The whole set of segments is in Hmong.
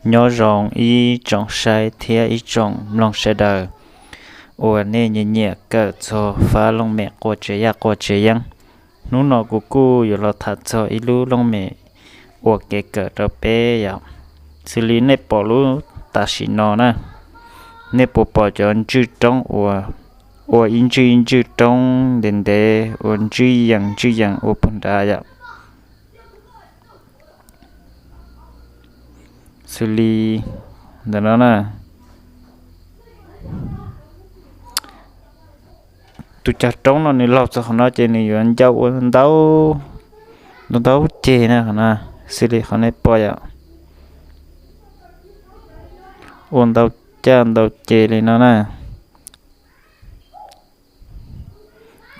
Nyob zoo ib tsoom saib thiab ib tsoom mloog sawv daws uas nej nyiam nyiam kawm txog fab looj mem quaj tsev yaj quaj tsev yeeb. Hnub no kuv kuj yuav los tham txog ib lub looj mem ua kev kawm rau peb yom. Xws li nej pom lub tam sim no na, nej puas pom cov ntswj roob uas ua ib ntswj ib ntswj roob ntev ntev ua ntswj yees ntswj yees ua puag nrad yom? Xws li ntawm no na, tus cag roob no nws laug txog qhov no ces nws yuav ncau ua ntau ntau ceg na, qhov no, xws li qhov nej pom yom, ua ntau caj ntau ceg li no na,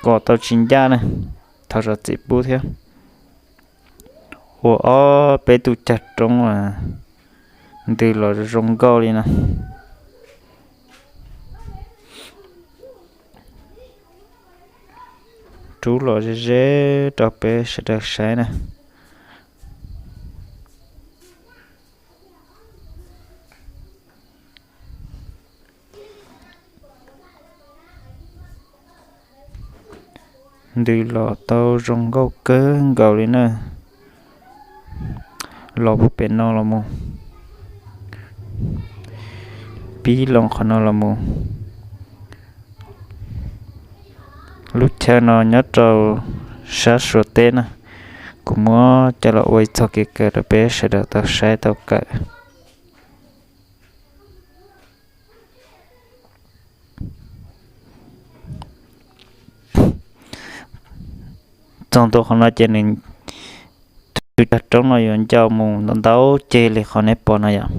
kom tau tsis ncaj na, thov zam txim pub thiab. Ua ob peb tug cag roob ntws los zoo nkauj li no. Rub los ze ze rau peb sawv daws saib na. Ntws los tau zoo nkauj kawg nkaus li na. Los puag pem no los mus, pib loo qhov no los mus. Lub chaw no nyob rau sab Suav teb na. Kuv muab coj los ua ib txoj kev kawm rau peb sawv daws tau saib tau kawm. Txog ntua qhov no ces nws, tus cag roob no yuav ncau mus ntau ntau ceg li qhov nej pom no yom.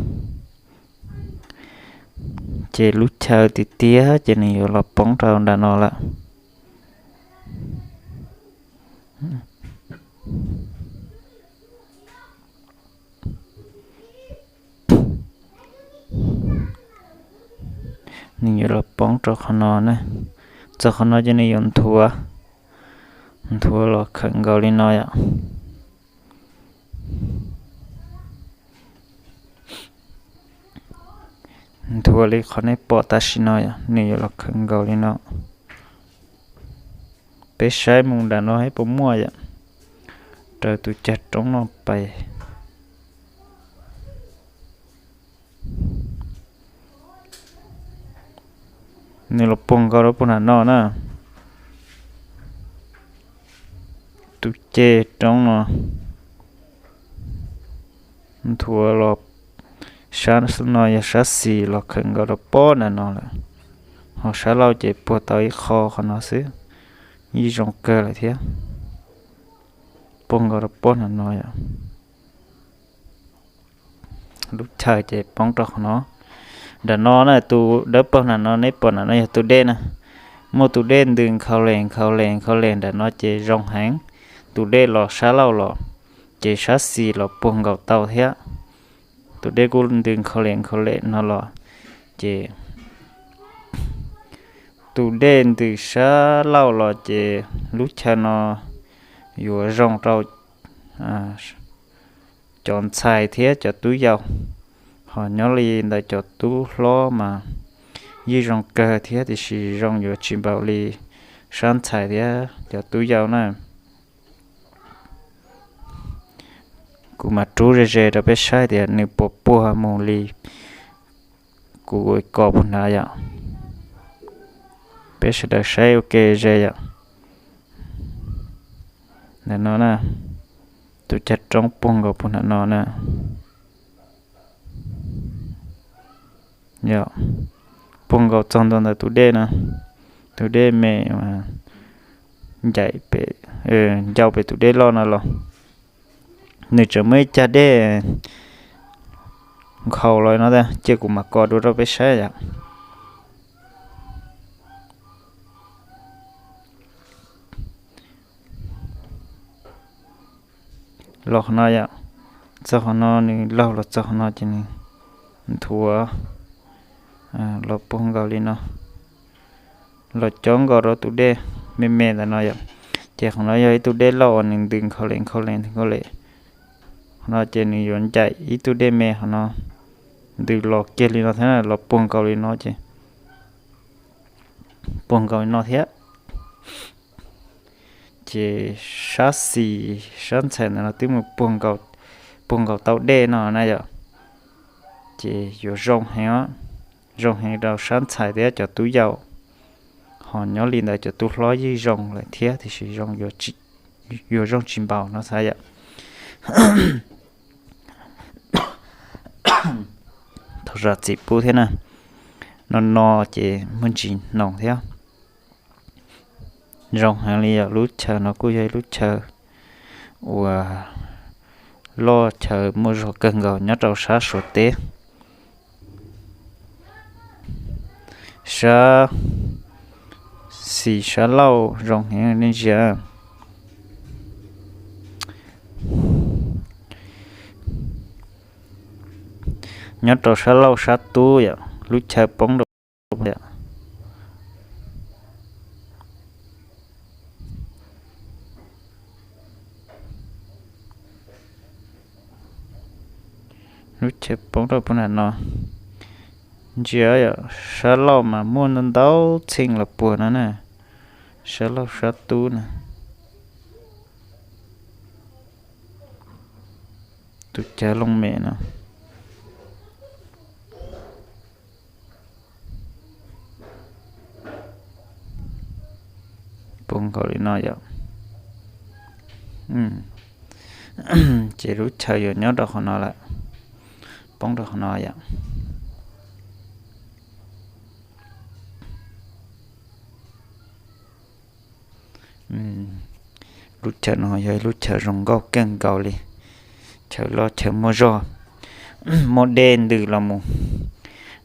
Ces lub chaw tiag tiag ces nws yuav los poob rau nram no lawm. Nws yuav los poob rau qhov no na. Txog qhov no ces nws yuav nthuav, nthuav los khawm nkaus li no yom. Nthuav li qhov nej pom tam sim no yom, nws yuav los khawm nkaus li no. Peb saib mus nram no puas muaj yom, raws tus cag roob no pais. Nws los puag nkaus rau puag nram no na. Tus ceg roob no nthuav los sab no yog sab xis los khawm nkaus rau puag nram no lawm. Ho sab laug ces puag tau ib qho qhov no xwb, yeej zoo kawg lawm thiab. Puag nkaus rau puag nram no yom. Lub chaw ces poob rau qhov no. Nram no na, tus dawb paug nram no nej pom nram no yog tus dej na. Muaj tus dej ntws nkhaus les nkhaus les nkhaus les nram no ces zoo heev. Tus dej los sab laug los, ces sab xis los puag nkaus tau thiab. Tus dej kuj ntws nkhaus les nkhaus les no los, ces tus dej ntws sab laug los ces lub chaw no yuav zoo rau cov ntxhais thiab cov tub yau. Ho nyob li ntawm cov tub hlob mas yeej zoo kawg thiab, tiam sis zoo yuav tsis npaum li sab ntxhais thiab cov tub yau na. Kuv mam rub ze ze rau peb saib tias nws puas puag mus li kuv kom puag nrad yom. Peb sawv daws saib ua ke ze yom. Ntawm no na, tus cag roob puag nkaus puag nram no na. Yog, puag nkaus txog ntua ntawm tus dej na, tus dej me ncaim pem, ncau pem tus dej loj no los, nws tseem muaj ib cag dej nkhaus los no, cia kuv mam kom dua rau peb saib yom. Los qhov no yom, txog qhov no nws laug los txog qhov no ces nws nthuav los puag nkaus li no, los cob nkaus rau tus dej me me ntawm no yom. Ces qhov no yog ib tug dej loj uas nws ntws nkhaus les nkhaus les nkhaus les. Qhov no ces nws yuav ncaim ib tug dej me qhov no, ntws los kiag li no thiab, los puag nkaus li no ces, puag nkaus li no thiab. Ces sab xis sab ntxhais ntawd no twb mus puag nkaus, puag nkaus tau dej no na yom. Ces yuav zoo heev, zoo heev rau sab ntxhais thiab cov tub yau, ho nyob li ntawd cov tub hlob yeej zoo lawm thiab, tiam sis zoo, yuav zoo tsis npaum no xav yom. Thaum zam txim pub thiab na, no no ces muaj ntsis hnoos thiab. Zoo heev li yom, lub chaw no kuj yog ib lub chaw uas loj, chaw muaj zog kawg nkaus nyob rau sab Suav teb. Sab xis sab laug zoo heev nej ntsia. Nyob rau sab laug sab tub yom, lub chaw poob rau yom. Lub chaw poob rau puag nram no. Ntsia yom, sab laug mas muaj ntau ntau txheej los puag no na. Sab laug sab tub na. Tus cawv looj mem no. Puag nkaus li no yom. Ces lub chaw yuav nyob rau qhov no lawm, poob rau qhov no yom. Lub chaw no yog ib lub chaw zoo nkauj kawg nkaus li, chaw loj chaw muaj zog, muaj dej ntws los mus,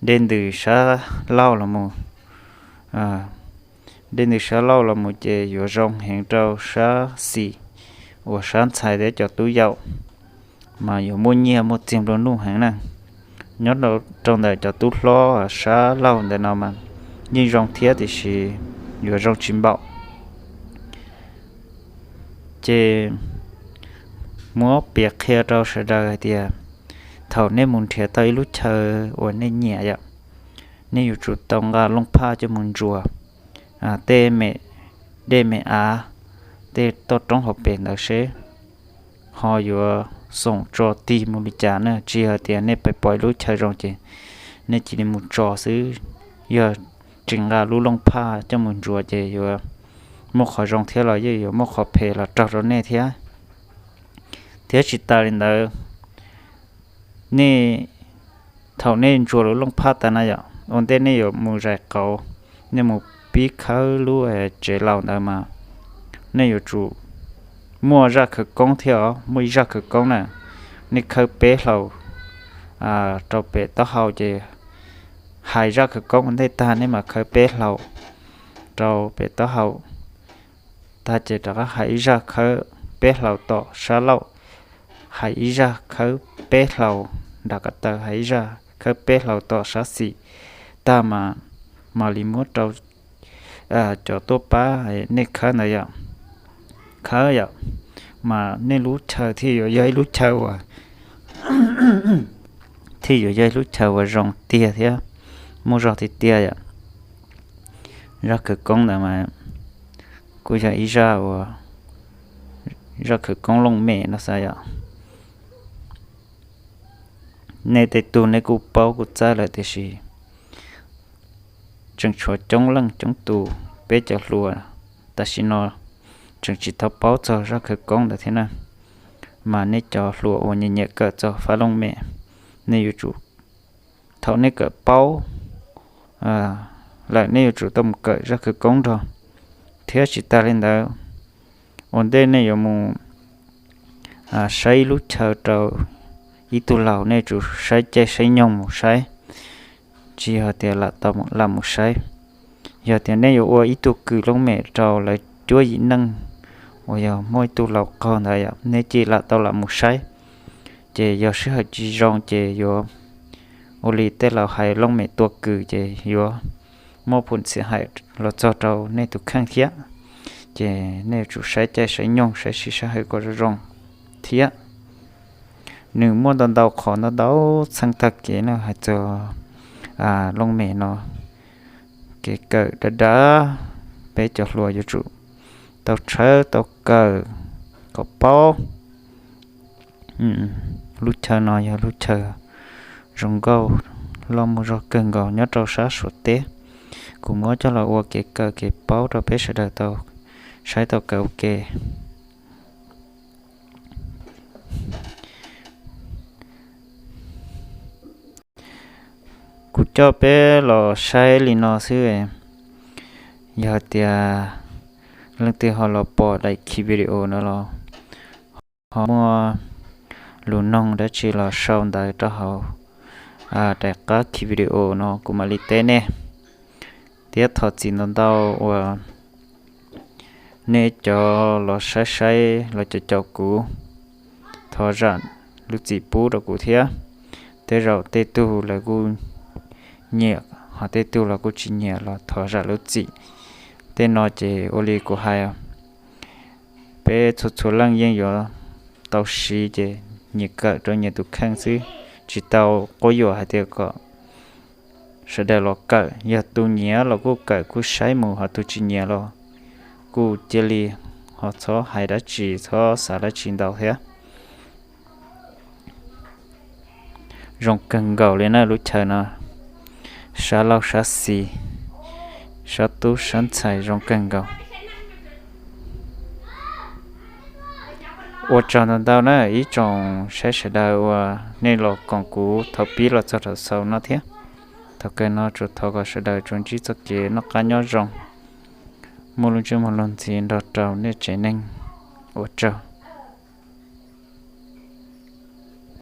dej ntws sab laug los mus, dej ntws sab laug los mus ces yuav zoo heev rau sab xis uas sab ntxhais thiab cov tub yau, mas yuav muaj nyiaj muaj txiag nplua nuj heev na. Nyob rau ntawm cov tub hlob sab laug ntawm no mas yeej zoo thiab, tiam sis yuav zoo tsis npaum. Ces muab piav qhia rau sawv daws hais tias thaum nej mus nrhiav tau ib lub chaw uas nej nyiam yom, nej yuav tsum tau nqa looj phaj coj mus ntsuas tej me dej me av, tej toj roob hauv pes ntawd seb ho yuav xoom tso tig mus li cas na. Tsis hais tias nej pais pom ib lub chaw zoo ces nej cia li mus tso xwb. Yog tsis nqa lub looj phaj coj mus ntsuas ces yuav muaj qhov zoo thiab los yeej yuav muaj qhov phem los raug rau nej thiab. Thiab tsis tas li ntawd, nej, thaum nej ntsuas lub looj phaj tas na yom, ua ntej nej yuav mus zais qauv, nej mus pib khawb lub tsev laus ntawd mas nej yuav tsum muaj zaj khawv koob thiab os, muaj ib zaj khawv koob na. Nej khawb peb hlau rau pem taub hau ces hais zaj khawv koob ua ntej tag nej mam khawb peb hlau rau pem taub hau tag ces rov qab hais ib zaj khawb peb hlau tom sab laug, hais ib zaj khawb peb hlau nram ko taw, hais ib zaj khawb peb hlau tom sab xis tag mas mam li muab rau cov tuaj pab nej khawb ntawd yom. Khawb yom, mas nej lub chaw thiaj yuav yog ib lub chaw uas, thiaj yuav yog ib lub chaw uas zoo tiag thiab muaj zog tiag tiag yom. Zaj khawv koob ntawd mas kuj yog ib zaj uas, zaj khawv koob looj mem no xav yom. Nej tej tug nej kuj paub kuj txawj lawm tiam sis tseem tshuav coob leej coob tus, peb cov hluas tam sim no tseem tsis tau paub txog zaj khawv koob ntawd thiab na. Mas nej cov hluas uas nyiam nyiam kawm txog fab looj mem, nej yuav tsum, thaum nej kawm paub lawm nej yuav tsum tau mus kawm zaj khawv koob nrog. Thiab tsis tas li ntawd, ua ntej nej yuav mus saib ib lub chaw rau ib tug laus, nej yuav tsum saib caij saib nyoog mus saib, tsis yog tias lam mus saib. Yog tias nej yuav ua ib tug kws looj mem rau lawv cuab yim neej uas yog muaj ib tug laus qaug ntawd yom, nej cia li lam tau lam mus saib, ces yog sij hawm tsis zoo ces yuav ua li tej laus hais looj mem tua kws ces yuav muaj phum txim hais los txog rau nej tus kheej thiab. Ces nej yuav tsum saib caij saib nyoog saib siv sij hawm kom zoo zoo thiab. Nws muaj ntau ntau qhov ntau ntau txheej tag kev na, hais txog looj mem no, kev kawm dav dav, peb cov hluas yuav tsum tau tshawb tau kawm kom paub. Lub chaw no yog lub chaw zoo nkauj, loj muaj zog kawg nkaus nyob rau sab Suav teb. Kuv muab coj los ua kev kawm kev paub rau peb sawv daws tau saib tau kawm ua ke. Kuv coj peb los saib li no xwb. Yog tias leej twg ho los pom daim khi video no los ho muaj lus noog dab tsi los sau ntawv rau hauv daim qab khi video no kuv mam li teb nej. Thiab thov txim ntau ntau uas nej cov los saib saib los caum caum kuv, thov zam lub txim pub rau kuv thiab. Tej zaum tej tug lawv kuj nyiam, ho tej tug los kuj tsis nyiam los thov zam lub txim. Tej no ces ua li kuv hais, peb txhua txhua leej yeej yuav tau siv ces nyias kawm rau nyias tus kheej xwb, tsis tau quab yuam hais tias kom sawv daws los kawm. Yog tus nyiam los kuj kawm kuj saib mus, ho tus tsis nyiam los kuj cia li, ho txhob hais dab tsi, txhob xav dab tsi ntau thiab. Zoo kawg nkaus li na lub chaw no, sab laug sab xis, sab tub sab ntxhais zoo kawg nkaus. Ua tsaug ntau ntau na ib tsoom saib sawv daws uas nej los koom kuv thaum pib los txog thaum xaus no thiab. Thaum kawg no tsuas thov kom sawv daws tsuas ntsib txoj kev noj qab nyob zoo, muaj lub ntsej muag luag ntxhi nrog rau nej tsev neeg. Ua tsaug.